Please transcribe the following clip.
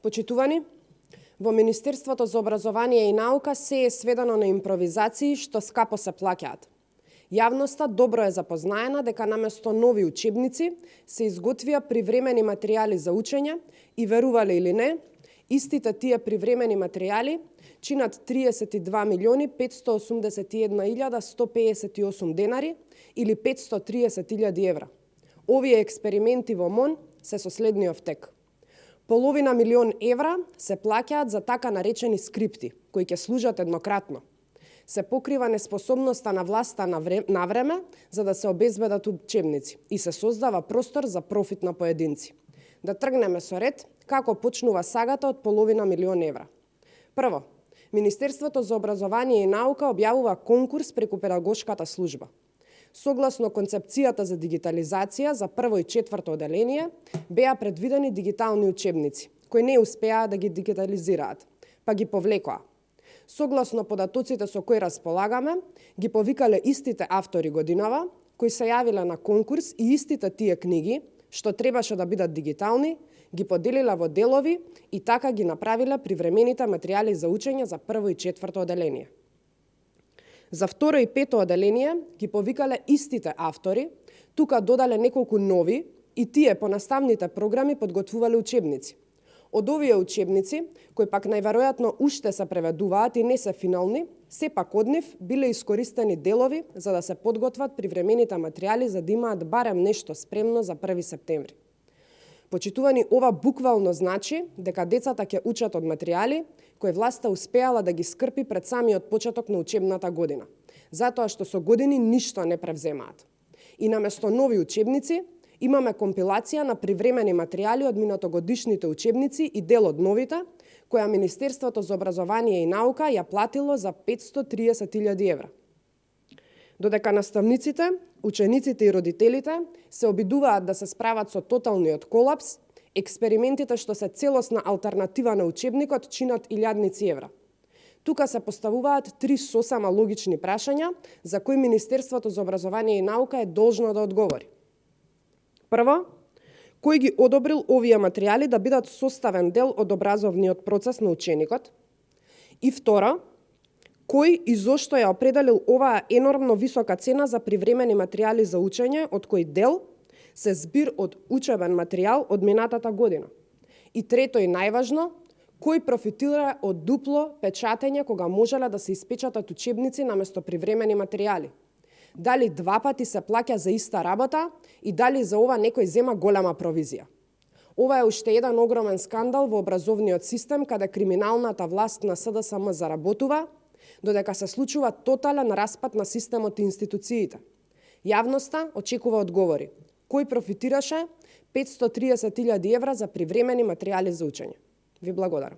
Почитувани, во Министерството за образование и наука се е сведено на импровизации што скапо се плаќаат. Јавноста добро е запознаена дека наместо нови учебници се изготвија привремени материјали за учење и, верувале или не, истите тие привремени материјали чинат 32.581.158 денари или 530.000 евра. Овие експерименти во МОН се со следниот тек. Половина милион евра се плаќаат за така наречени скрипти, кои ќе служат еднократно. Се покрива неспособноста на власта на време за да се обезбедат учебници и се создава простор за профит на поединци. Да тргнеме со ред како почнува сагата од половина милион евра. Прво, Министерството за образование и наука објавува конкурс преку педагошката служба. Согласно концепцијата за дигитализација за прво и четврто оделение, беа предвидени дигитални учебници, кои не успеа да ги дигитализираат, па ги повлекоа. Согласно податоците со кои располагаме, ги повикале истите автори годинава, кои се јавиле на конкурс и истите тие книги, што требаше да бидат дигитални, ги поделила во делови и така ги направиле привремените материјали за учење за прво и четврто оделение. За второ и пето оделение ги повикале истите автори, тука додале неколку нови и тие по наставните програми подготвувале учебници. Од овие учебници, кои пак најверојатно уште се преведуваат и не се финални, сепак од нив биле искористени делови за да се подготват привремените материјали за да имаат барем нешто спремно за 1 септември. Почитувани, ова буквално значи дека децата ќе учат од материјали кои власта успеала да ги скрпи пред самиот почеток на учебната година, затоа што со години ништо не превземаат. И наместо нови учебници, имаме компилација на привремени материјали од минатогодишните учебници и дел од новите, која Министерството за образование и наука ја платило за 530.000 евра. Додека наставниците, учениците и родителите се обидуваат да се справат со тоталниот колапс, експериментите што се целосна алтернатива на учебникот чинат илјадници евра. Тука се поставуваат 3 сосема логични прашања за кои Министерството за образование и наука е должно да одговори. Прво, кој ги одобрил овие материјали да бидат составен дел од образовниот процес на ученикот? И второ, кој и зошто ја определил оваа енормно висока цена за привремени материјали за учење, од кој дел се збир од учебен материјал од минатата година? И трето и најважно, кој профитира од дупло печатење кога можеле да се испечатат учебници наместо привремени материјали? Дали 2 пати се плаќа за иста работа и дали за ова некој зема голема провизија? Ова е уште еден огромен скандал во образовниот систем каде криминалната власт на СДСМ заработува, додека се случува тотален распад на системот и институциите. Јавноста очекува одговори. Кој профитираше 530.000 евра за привремени материјали за учење? Ви благодарам.